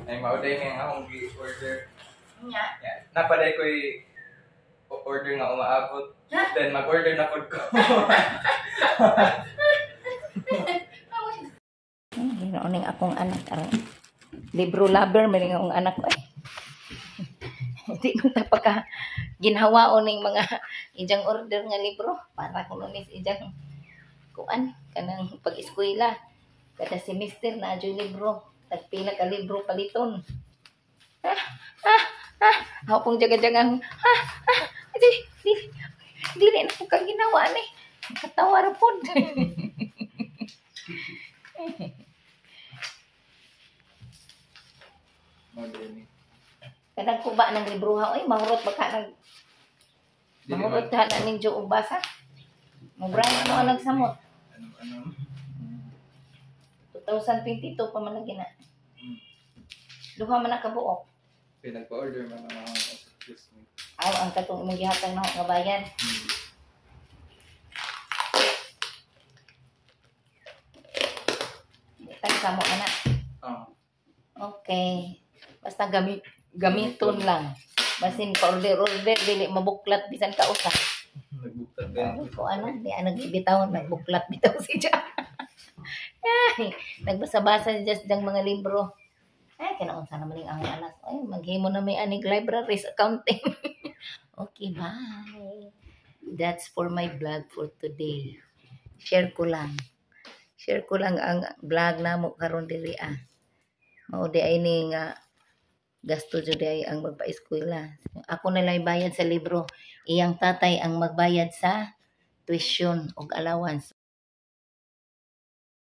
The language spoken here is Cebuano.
Ay, mao day nga akong gi-order. Nya. Yeah. Napaday ko'y order nga umaabot. Then mag-order na pud ko. Ginoo ning akong anak aron. Libro lover man ning akong anak ko eh. Di man ta pagka ginhawaon ning mga ijang order nga libro para kuno ni ijang kuan kanang pag-eskwela. Kada semester na adyo'y libro. Tagpila ka libro paliton. Ah, ah, ah. Ako pong jaga-jagang, ah, ah, di, di, dili na po ka ginawa ni. Katawa ra pod. Mao day ni. Kanang kuba ng libro ha, oy, mahurot ba ka nag Dili mahurot man. ka na ninyo og basa. Mubra na mo ang nagsamot. Ano ano. 2022 pa man lagi na. Duha man na kabuok. Kaya nagpa-order man ang mga excuse me. Aw, ang katong imong gihatag na nga bayan. Tag samo ana. Ah. Okay. Basta gamiton lang. Basin pa order order dili mabuklat bisan ka usa. Nagbuklat din. Ko ano, di ano gibitaw nagbuklat bitaw si siya. Ay, nagbasa-basa siya sa mga libro. Ay, kinaunsa naman ning ang anak. Ay, maghimo na may anig libraries accounting. Okay, bye. That's for my vlog for today. Share ko lang. Share ko lang ang vlog namo karon diri ah. Mao di ay ni nga gasto jud ay ang magpa-eskwela. Ako na lang bayad sa libro. Iyang tatay ang magbayad sa tuition ug allowance.